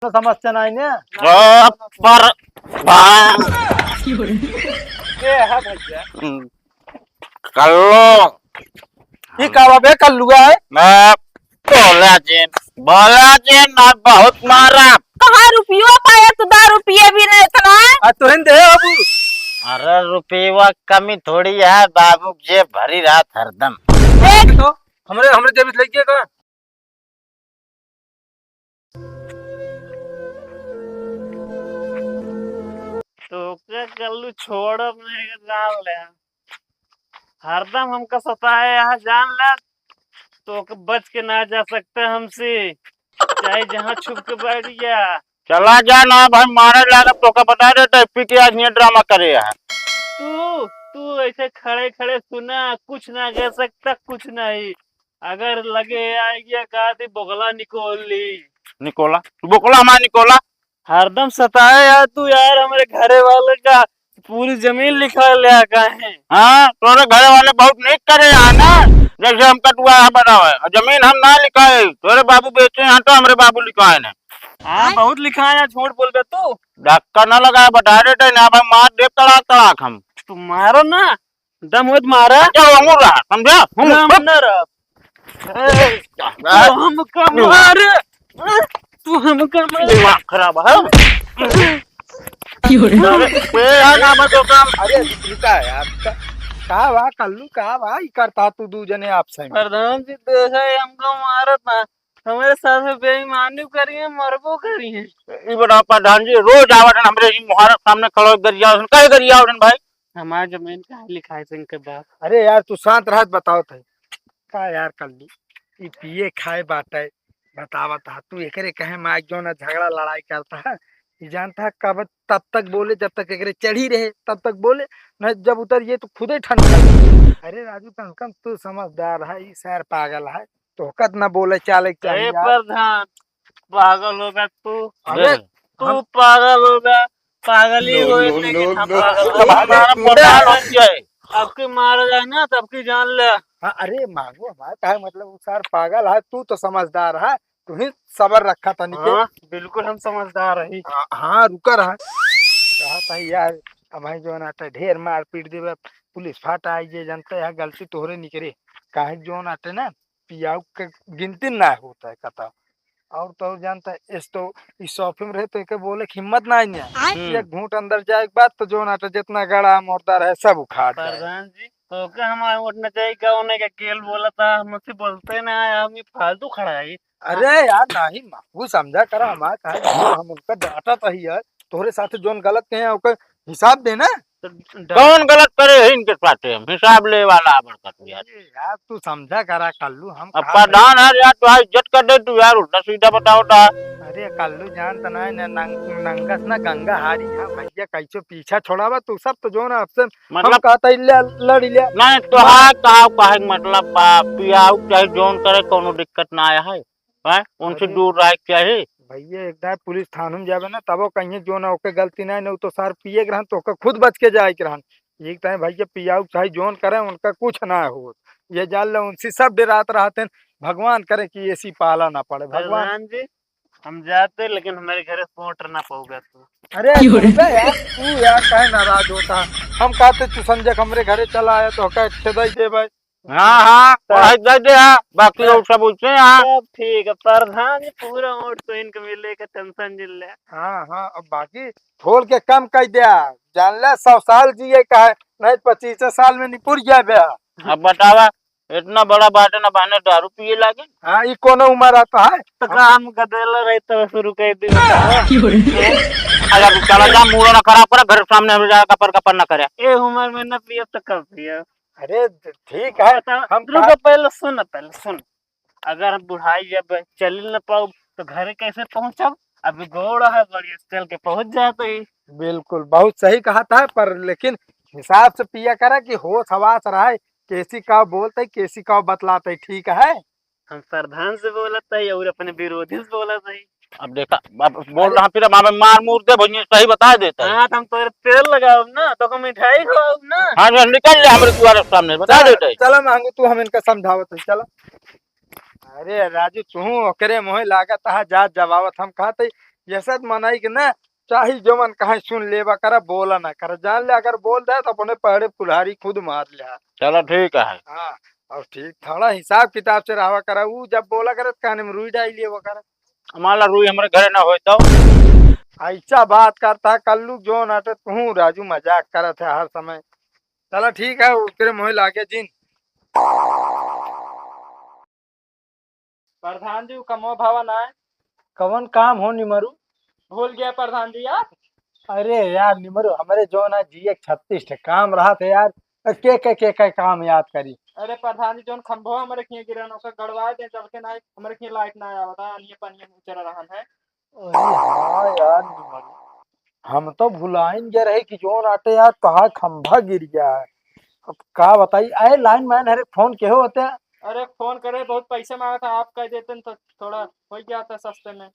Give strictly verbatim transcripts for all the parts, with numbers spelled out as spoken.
तो समस्या नहीं ने। अ, पर, बा- के है भैया? हम्म, कल्लू। ये का बा बे कल्लुआ है? मैं बोला जिन, बोला जिन, ना बहुत मारा। कहाँ रुपयो पाया तू, दारू पिए भी नहीं इतना। आ, तो हिंदे है बाबू। अरे रुपये कमी थोड़ी है बाबू, जेब भरी रहत हरदम। देख। तो हमरे, हमरे जेब से लेके का? तोके कल्लू छोड़ब नहीं, जान ले। हरदम हमका सताए यहाँ, जान ले। तोके बच के ना जा सकते हमसे, चाहे जहाँ छुप के बैठ गया। चला जा ना भाई, मारे लागब, तोके बता देते, पी के आज ये ड्रामा करे यहाँ। तू, तू ऐसे खड़े खड़े सुना, कुछ ना कर सकता, कुछ नहीं। अगर लगे आइगा का ती बोकला निकोल ली। निकोला? तू बोकला हमारा निकोला? हरदम सताए यार तू यार, हमरे घरे वाले का पूरी जमीन लिखा लिया का है। हाँ, तोरे घरे वाले बहुत नीक करे यहाँ ना, जैसे हमका तू यहाँ बनावे, और जमीन हम ना लिखाए, तोरे बाबू बेचे यहाँ तो हमरे बाबू लिखाए ने। हाँ, बहुत लिखाए, झूठ बोल बे तू। धक्का ना लगाए, बता देते ना भाई, मार दे तड़ाक तड़ाक हम। तू मारो ना, दम होत मारा। अच्छा, वो मुड़ रहा, समझा? हम दम न रहा। ए, तू हमका मारे। तू हमका मारे। दिमाग खराब है। क्यों रे? अरे, ए, यार, ना मत होता। अरे, रुका यार। का, का बा, कल्लू, का बा? ई करता तू दू जने आपसे में। प्रधान जी, देखा है, हमका मारत ना। हमारे साथ में बेईमानी करी है, मरबो करी है। ई बताओ प्रधान जी, रोज आवत हन हमरे ई मुहारा सामने खड़ो गरिया, काहे गरिया आवत हन भाई? हमार जमीन काहे लिखाए से इनके बाप? अरे यार, तू शांत रहत बतावत है। का यार कल्लू, ई पिए खाए बाटे, बतावत हा तू एकरे कहे माइक जो ना झगड़ा लड़ाई करता है। ई जानता है कब तब तक बोले जब तक एकरे चढ़ी रहे, तब तक बोले, नहीं जब उतर ये तो खुदे ठंड लगे। अरे राजू, कम से कम तू समझदार है, ई सैर पागल है, तोहका त ना बोले चाले के ए चाहिए यार। प्रधान, पागल होगा तू। अरे, तू हम पागल होगा, पागल ही No, होए, no, लेकिन no, हम no। पागल नहीं। हमारा प्रधान हो गया है। अब की मारा जाए ना, तब की जान ले। हाँ, अरे मांगू, हमारा कहे मतलब, वो सार पागल है, तू तो समझदार है, तू ही सबर रखा तनी के। हाँ, बिल्कुल हम समझदार रही। हाँ, हाँ, रुका रहा। कहा था यार, अब भाई जो ना तो ढेर मार पीट देवे, पुलिस फाटा आई, ये जनता है, गलती तोहरे निकरे। काहे जो ना तो ना, पियाऊ के गिनती ना होता है कता। और तो और जानता है, इस तो, इस शॉपिंग रहे तो एके बोले के हिम्मत ना आई ना। हम्म। एक घूंट अंदर जाए के बाद तो जो ना तो जितना गड़ा मुर्दा रहे, सब उखाड़ जाए। प्रधान जी, तो क्या हमारे उठना चाहिए, क्या उन्हें क्या केल बोला था, हमसे बोलते ना आए, हम ये फालतू खड़ा है। अरे यार, नहीं, मांगू समझा करा, हमारा कहा, हम उनका डांटा तो ही यार, तोहरे साथ जोन गलत कहे हैं, ओकर हिसाब देना। तो डा- कौन गलत करे है इनके साथे? हम हिसाब ले वाला बड़का तू यार। अरे यार, तू समझा करा कल्लू, हम अब कहा प्रधान है यार, तो इज्जत कर दे तू यार, उल्टा सीधा बताओ ता। अरे कल्लू जान त ना, ना नंग-, नंगस ना गंगा हारी है भैया, कैसे पीछा छोड़ावा तू सब तो जो ना आपसे हम मतलब कहता ही ले, लड़ लिया। नहीं तो हाँ, कहा, कहा मतलब बा, पियाऊ चाहे जोन करे, कोनो दिक्कत ना आया है। हैं? उनसे अरे दूर रहे के चाही। भैया, एक दाए पुलिस थाना में जाबे ना, तबो कहिए जो ना ओके गलती नहीं, नहीं तो सार पिए के रहन, तो ओके खुद बच के जाए के रहन। एक दाए भैया पियाऊ चाहे जोन करे, उनका कुछ ना हो। ये जान ले, उनसे सब डरात रहते हैं, भगवान करे कि ऐसी पाला ना पड़े, भगवान। प्रधान जी, हम जाते, लेकिन हमारे घरे से मोटर ना पाऊगा तू। अरे, क्यों रे? अबे यार, तू यार काहे नाराज होता? हम कहते तू संजय के हमरे घरे चला आया, तो ओके अच्छे दे दे भाई। हाँ, हाँ, तो पढ़ाई दे दे, हाँ, बाकी तो लोग सब उनसे, हाँ। सब ठीक है, प्रधान जी पूरा वोट तो इनके मिले के टेंशन जिन ले। हाँ, हाँ, अब बाकी ठोल के कम कर दिया, जान ले, सौ साल जिए का है, नहीं पच्चीस साल में निपुर गया बे। अब बतावा, इतना बड़ा बाटे ना बहाने दारू पिए लागे। हाँ, ई कोनो उम्र आता है? तो काम का देला रही तब शुरू कर दी। अगर तू चला जा, मूड ना खराब करे, घर के सामने हम जाए कपर कपर ना करे। ए उम्र में ना पिए तो कब पिए? अरे, ठीक है, बता, हम रुको, का पहले सुन, पहले सुन। अगर हम बुढ़ाई जब चल न पाउब, तो घरे कैसे पहुँचब? अभी गोड़ है, बढ़िया से चल के पहुँच जाते ही। बिल्कुल, बहुत सही कहा था, पर लेकिन हिसाब से पिया करा कि होश हवास रहे, कैसी का बोलते, कैसी का बतलाते, ठीक है? हम प्रधान से बोलत है और अपने विरोधी से बोलत है। अब देखा, अब बोल अरे। रहा, फिर अब हमें मार मूर दे, भैया, सही बता देता है। हाँ, तो हम तोरे तेल लगाओ ना, तो को मिठाई खवाओ ना। हाँ, जो निकल ले हमारे द्वारा सामने, बता चल, देता है। चला मांगू, तू हम इनका समझावत है, चला। अरे राजू, तू ओकरे मुँहे लागत है, जात जवावत। हम कहते, ये सब मनई के ना, चाहे जवन कहे सुन लेबा करा, बोला ना करा। जान ले, अगर बोल दे तो अपने पहरे कुल्हाड़ी खुद मार ले। चलो ठीक है। हाँ, और ठीक थोड़ा हिसाब किताब से रहा करा। ऊ जब बोला करे तो काने में रुई डाल लिया करा। हमारा रुई हमारे घरे ना होए तो। ऐसा बात करता है कल्लू, जौन आटे तू राजू मजाक करत है हर समय। चला ठीक है, ओकरे मोहे लागे जिन। प्रधान जी, उ कमवा भावा ना है। कवन काम हो निमरू? भूल गया प्रधान जी आप। अरे यार निमरू, हमरे जौन है जिए के छत्तीस ठे काम रहत है यार। के, के, के, के काम याद करी? अरे प्रधान जी, जौन खंभवा हमरे खिए गिरन, ओकर गड़वाए दे, चल के ना, हमरे खिए लाइट ना आवता, अनिये पनिये में उचरा रहन है। अरे हाँ यार निमरू, हम तो भुलाइन गए रहे कि जौन आटे यार कहाँ खंभा गिर गया है। अब का बताई, अरे लाइन मैन हरे फोन के होते। अरे फोन करे, बहुत पैसे मांगा था, आप कह देते न तो थोड़ा हो गया था सस्ते में।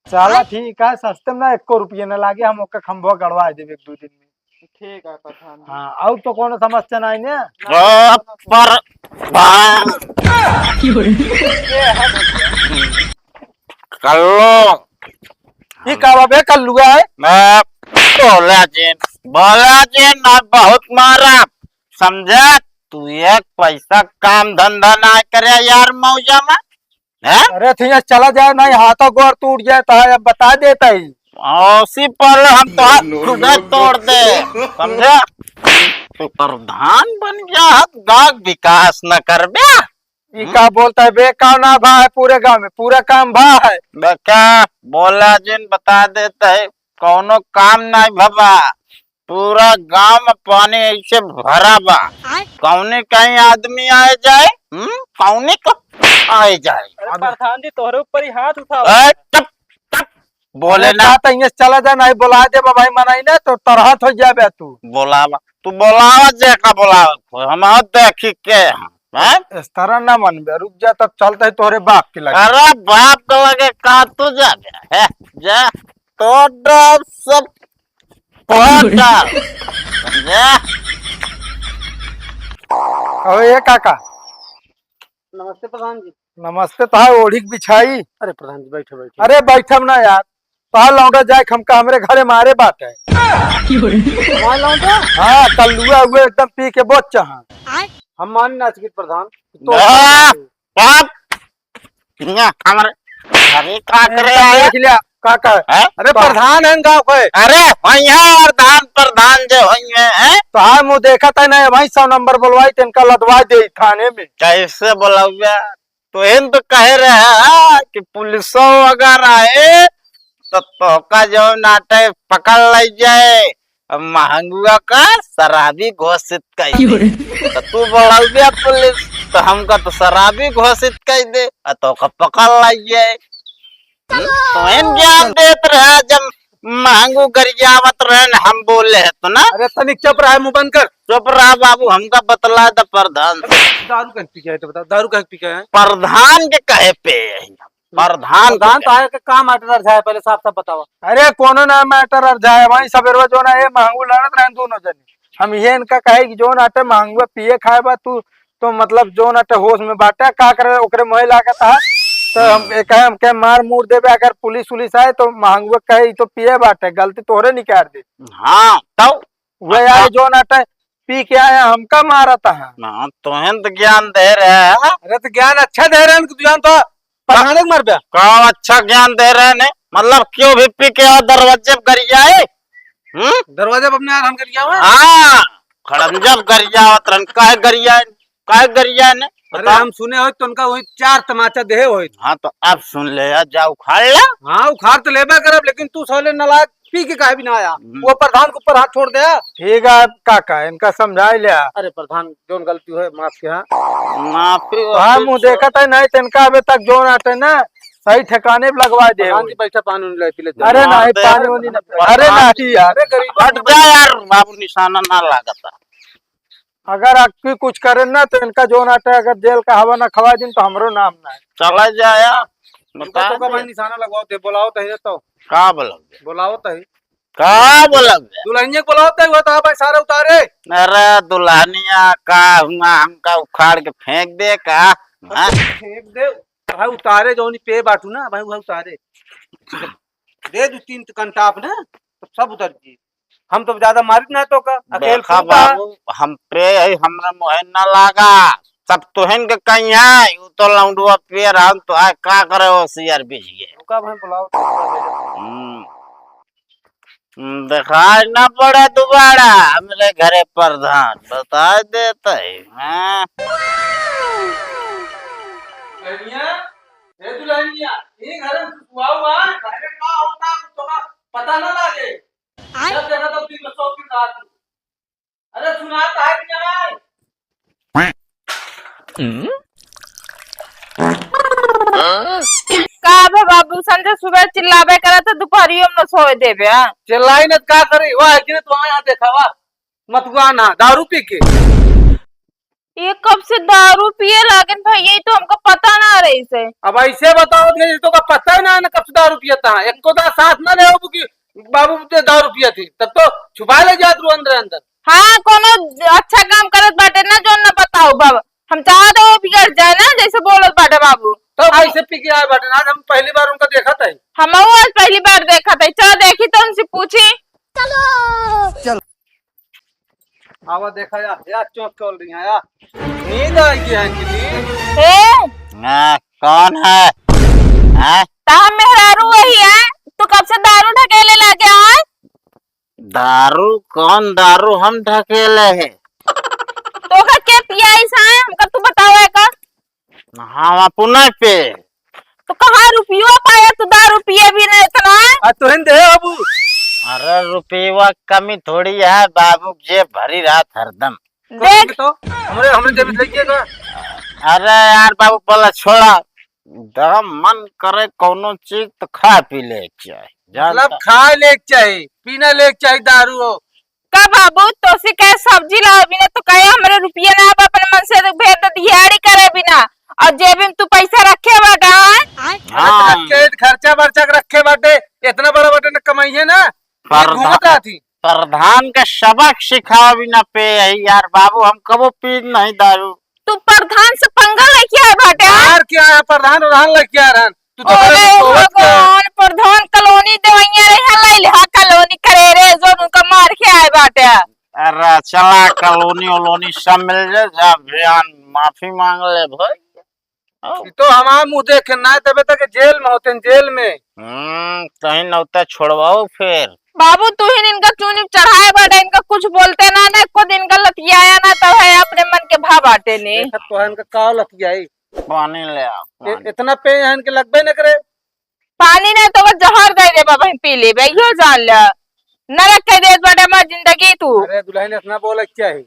चला ठीक है, सस्ते में ना एको रुपये ना लागे, हम ओकर खंभवा गड़वा देबे एक दो दिन में। ठीक है प्रधान जी। हाँ, और तो कोनो समस्या नहीं ने? ना, ओ, ना, ना। पर, कल्लू। ई का बा बे कल्लुआ है? मैं बोला जिन, बोला जिन, ना बहुत मारा, समझा? तू एक पैसा काम धंधा ना करे यार मौजा में, हैं? अरे थिया चला जाए, नहीं हाथों गोड़ टूट जाए तो अब बता देता ही। औसी पहले हम तो हाथ खुदे तोड़ दे, समझा? तू प्रधान बन गया है, गाँव विकास न करबे। ई हम्म? का बोलता है बे? का ना भा है पूरे गाँव में? पूरा काम भा है। बेटा, बोला जिन बता देता है, कौनो काम नहीं भवा। पूरा गाँव में पानी ऐसे भरा बा। आय। कौने कहीं आदमी आए जाए, हम्म? कौने को आए जाए? अरे अब प्रधान जी, तोहरे ऊपर ही हाथ उठावा। ए, चुप, चुप, बोले अरे ना। का तो इहाँ से चला जा, नहीं बोला दे भाई, मनाई ना तो तरहत हो जाबे तू। बोलावा, तू बोलावा जे का बोलावा, हम और देखी के हम। हैं? इस तरह ना मनबे, रुक जा, तब चलते ही तोहरे बाप के लगे। अरे बाप के लगे का तू जाबे? है, जा, तोड़ सब, तोड़। जा। अबे ये काका। नमस्ते प्रधान जी। नमस्ते, तो है ओढ़ी के बिछाई। अरे प्रधान जी, बैठे, बैठे। अरे बैठब ना यार, तोहार लौंडा जाए के हमका हमरे घरे मारे बाटे। हमार लौंडा? हाँ, कल्लुआ हुए एकदम पी के बोच चहा। हम मान ना सकित प्रधान। तो आ, बाप, हियाँ हमरे घरे का ए, करे तो आया? देख लिया, का का? हैं? अरे तो प्रधान है गाँव के। अरे, वही है प्रधान, प्रधान जो वही है, हैं? तो हाँ, मुँह देखा था ना, वही सौ नंबर बोलवाई, तिनका लदवा दे थाने में। कैसे बोलौबे? तो इन तो कहे रहे हैं कि पुलिसो अगर आए तो तोका जो नाटे पकड़ ले जाए, अब महंगुआ का शराबी घोषित कर दे। तो तू बोलबे पुलिस तो हमका तो शराबी घोषित कर दे, आ तोका पकड़ ले जाए। तो इन ज्ञान देत रहे जब महंगू गरियावत रहन, हम बोले है तो ना। अरे तनिक चुप रहा, मुंह बंद कर। चुप रहा बाबू, हमका बतला द प्रधान से। दारू कहीं पी के आए तो बताओ, दारू कहीं पी के आए? प्रधान के कहे पे है, प्रधान के प्रधान तो कहे। आए के का मैटर अरझाए, पहले साफ साफ बताओ। अरे कोनो ना मैटर अरझाए, वहीं सबेरवा जो ना ये महंगू लड़त रहन दोनों जने, हम ये इनका कहे कि जो ना आटे महंगुआ पिए खाए बा तू, तो मतलब जौन अटे होश में बाटे, का करे ओकरे मोहे लागत है। तो हम हम्म। ए कहे, हमके मार मूर देबे, अगर पुलिस उलिस आए तो महंगुआ कहे, "ई तो पिए बाटे, गलती तोहरे निकाल दे।" हाँ, तो वह यार, हाँ। जौन अटे पी के आए, हमका मारत है। हाँ, तोहन तो ज्ञान दे रहे हैं। अरे तो ज्ञान अच्छा दे रहे हैं, तू जान तो पठाने के मर गया। का अच्छा ज्ञान दे रहे हैं? मतलब क्यों भी पी के आए, दरवाजे पर गरियाए? हम्म? दरवाजे पर अपने यार हम गरिया हुआ? हाँ, खड़म जब गरियावत रहन, काहे गरिया, काहे गरिया ने? अरे बताओ। हम सुने हो तो उनका वही चार तमाचा देहे हो। हाँ, तो अब सुन ले यार, जा उखाड़ ले। हाँ, उखाड़ तो लेबे करब, लेकिन तू साले नालायक पी के काहे भी ना आया? हम्म। वो प्रधान के ऊपर हाथ छोड़ दे। ठीक है काका, इनका समझा ले। अरे प्रधान, जौन गलती होए, माफ किया। माफी हाँ, वाफी मुँह तो देखत है नहीं, तो इनका अबे तक जौन आटे ना, सही ठिकाने पे लगवा दे प्रधान होई। जी, बैठा, पानी उनी ले पी ले। अरे मार नहीं, दे। पानी उनी नहीं। अरे प्रधान नहीं यार। अरे गरीब हट जा यार, बाबू निशाना ना लागता। अगर आपकी कुछ करे ना, तो इनका जौन आटे, अगर जेल का हवा ना खवा दिन, तो हमरो नाम ना है। चला जा यार, इनको बता तो का दे। भाई निशाना लगवाओ थे, बुलाओ तो है तो। का बोलब? बुलाओ तो है। का बोलब? दुल्हनिया को बुलाओ तो है, वो तो भाई सारे उतारे। अरे दुल्हनिया का हुआ, हमका उखाड़ के फेंक दे का? हाँ? फेंक दे, भाई उतारे, जौनी पे बाटू ना, भाई वह उतारे। दे दू तीन कंटाप ना, तो सब उतर जी। हम तो ज्यादा मारित ना तो का, अकेल देखा फूटा। बाबू, हम पे है, हमरा मोहे ना लागा। सब तोहन के कहीं है, उ तो लौंडुआ पे रहन तो है, का करे हो सियर बीच गए। रुका भाई, बुलाओ तो। हम्म। हम्म, दिखाई ना पड़े दोबारा हमरे घरे प्रधान, बता देते हैं। दुल्हनिया, ए दुल्हनिया, ये घर में तू सुआ हुआ है? घर में का होता है, तुम्हें पता ना लागे। आय? जब देखा तब दिन में सौ की रात में। अरे सुनाता है कि नहीं? का बे बाबू, संझे सुबह चिल्लाबे करत है, दुपहरियो में न सोए देबे, हाँ? चिल्लाई न का करी, वाह, कि तुम्हें यहाँ देखा, वाह, मतुआ ना, दारू पी के। ये कब से दारू पिए लागेन भैया, ये तो हमका पता ना रही से। अब ऐसे बताओ कि ये तो का पता ही ना है ना कब से दारू पियत है, एको दा साथ ना ले कि बाबू ते दारू पियत ही, तब तो छुपा ले जात रू अंदर अंदर। हाँ, कोनो अच्छा काम करत बाटे ना, जो ना बताओ बाबा। हम चाहत हो बिगड़ जाए ना, जैसे बोलत बाटे बाबू। तो हम कैसे पी के आए बाटे? आज हम पहली बार उनका देखत है। हम आज पहली बार देखत है। चलो देखी तो उनसे पूछी। चलो। चल। आवा देखा या, या चौंक खोल रही है या। नींद आ गई है कि नींद? ए? हाँ, कौन है? हाँ? ता मेहरारू वही है। तू कब से दारू ढकेले लागे है? दारू? कौन दारू हम ढकेले है? तो का के पियाई सा है? हमका तू बतावे का? हम अपने पे। तो कहाँ रुपयो पाया तू दारू पिए भी नहीं इतना? आ तोहन दे बाबू। अरे रुपया कमी थोड़ी है बाबू, जेब भरी रहत हरदम। देख। तो हमरे, हमरे जेब में लगिए का? अरे यार बाबू बोला छोड़ा, जब मन करे कौनो चीज तो खा पी ले चाहे। जानता मतलब खाए ले चाहे, पीना ले चाहे दारू हो। का बाबू, तोसी कहे सब्जी लावे बिना तो कहे हमरे रुपया ना बा, अपने मन से भेज दे दिहाड़ी करे बिना, और जेब में तू पैसा रखे बाटा, हैं? अरे तो हाँ। रखे, खर्चा बर्चा के रखे बाटे, इतना बड़ा बाटे ना कमाई है ना, ये प्रधान, घूमत रहती। प्रधान के सबक सिखावे बिना पे यही यार बाबू, हम कबो पी नहीं दारू। तू प्रधान से पंगा लेके आए बाटे, हैं? यार क्या है, प्रधान, प्रधान लेके आ रहन। तू तो अरे सोच के भगवान, प्रधान कॉलोनी देवैया रे, हलाई ले, हाँ, कॉलोनी करे रे, जो उनका मार के आए बाटे। अरे चला कॉलोनी वोलोनी सब मिल जाए, जा बयान माफी मांग ले भाई। ये तो हमार मुंह देखे ना, तबे तक जेल में होते हैं, जेल में। हम्म, कहीं न होता छोड़वाओ फिर। बाबू, तू ही इनका चुनी चढ़ाए बाटे, इनका कुछ बोलते ना, ना खुद इनका लतियाया ना, तब है अपने मन के भा बाटे ने। देखत तो है इनका का लतियाई। पानी ले आ, ए-, पानी। इतना पे यहाँ इनके लगबे न करे। पानी नहीं तो वो जहर दे दे बाबा, हम पी लेबे, इहो जान ले। नरक के देत बाटे हमार जिंदगी तू। अरे दुल्हन, इतना बोले क्या है?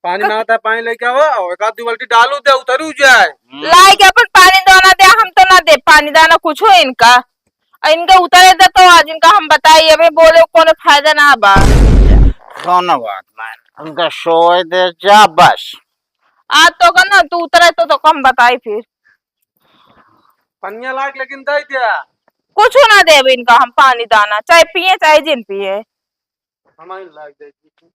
पानी मांगता है, पानी लेके आओ, और एक आध दो बाल्टी डालू दे, उतरू जाए। हम्म। लाई के अपन पानी दाना दे, हम तो ना दे पानी दाना कुछ हो इनका। और इनका उतरे दे तो आज इनका हम बताई, अबे बोले कोनो फायदा ना बा। कोनो बात नहीं, उनका सोए दे जा बस। आज तो का ना तू उतरे तो, तो हम बताई फिर। पनिया लाग लेकिन दे दिया। कुछ ना देब इनका हम पानी दाना, चाहे पिए चाहे जिन पिए। हमारी लाग जाएगी।